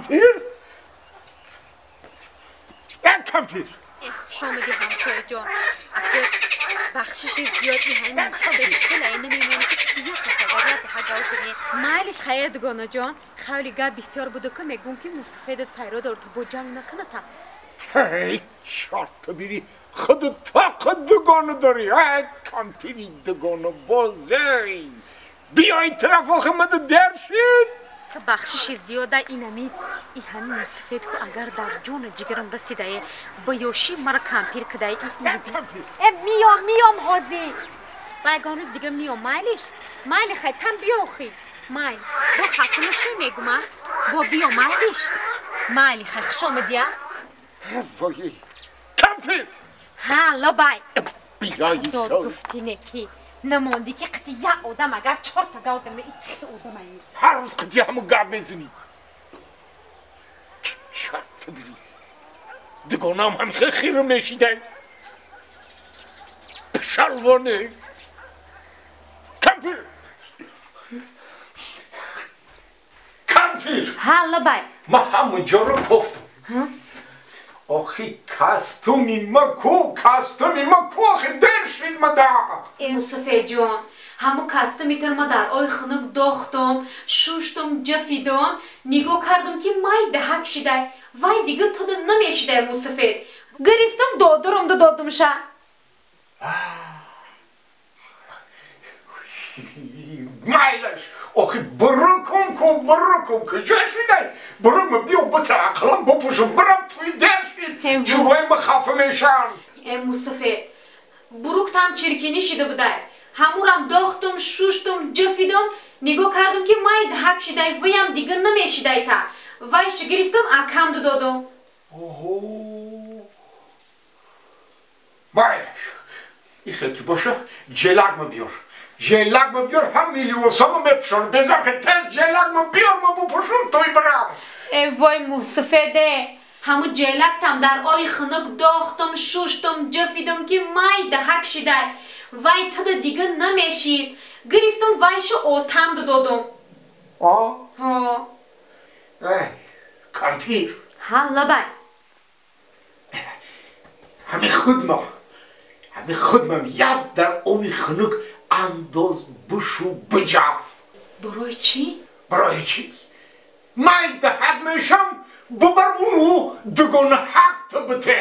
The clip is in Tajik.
Кампир, кампир. Хуш омадӣ, ҳамсояҷон. Ака, бахшиши зиёд, и ҳамин мусафед хеле намемонӣ, ки тия касагария даҳа гавзине. Майлиш, хая, дугонаҷон, хавли гап бисёр буду, ки мегӯм, ки мусафедат файро дор, ту бо ҷанг накуната. Ҳей, шорт бири, худу тоқ дугона дорӣ. Ҳай, кампири дугона бозей. Биёй тараф, охи мада дер шид. Бахшиши зиёда, инами и ҳамин мусафед ку, агар дар ҷону ҷигарам расидае, ба ёшӣ мара кампир кидае. Э, миём, миём ҳозир, ба ягон рӯз дига миём. Майлиш, майли, хай, там биёхи, майл, бо хафа нашӯй, мегума, бо биё, майлиш, майли, хай, хуш омадия. Вой, кампир. Ҳа, лабай. Биёи. Гуфтине ки намондӣ, ки қити як одам агар чорта гав заме, и чӣ одамаи? Ҳар рӯз қити ҳаму гап мезанӣ. Шарт бири, дугонам ҳам хиру мешидай. Пшалвоне, кампир, кампир. Ҳа, лабай. Ма ҳаму ҷоро кофтам. Охи, костюми ма ку? Костюми ма ку? Охи, дер шид мада. Э, мусафеҷон, ҳаму костюмитон ма дар ои хунук дохтум, шуштум, ҷафидум, нигоҳ кардум, ки май даҳак шидай, вай дига туда намешидай, мусафед. Гирифтум, додурумду додумша. Майлаш, охи, бурукум ку, бурукум куҷо шидай? Бурук, биё, бита, ақлам бупӯшум, бирам туи, дер шид, ҷӯрои ма хафа мешаванд. Э, мусафед, буруктам чиркинӣ шида будай, ҳамурам дохтум, шуштум, ҷафидум, нигоҳ кардум, ки май даҳак шидай, ваям дига намешидай, та вайша гирифтум, акамду додум. Майлаш, ихел ки боша, ҷелакма биёр, ҷелакма биёр, ҳам миллионсамо мепӯшонам. Безор ки, тез ҷелакма биёр, ма бупӯшам, туй бирам. Э, вой, мусафеде, ҳаму ҷелактам дар ои хунук дохтум, шуштум, ҷафидум, ки май даҳак шидай, вай тада дига намешид, гирифтум, вайша отамду додум. Кампир. Ҳа, лабай. Ҳами худма, ҳами худмам як дар оби хунук андоз, бушу, биҷаф. Барои чӣ? Барои чӣ? Май даҳак мешам, бубар, уну дугона ҳақта бите.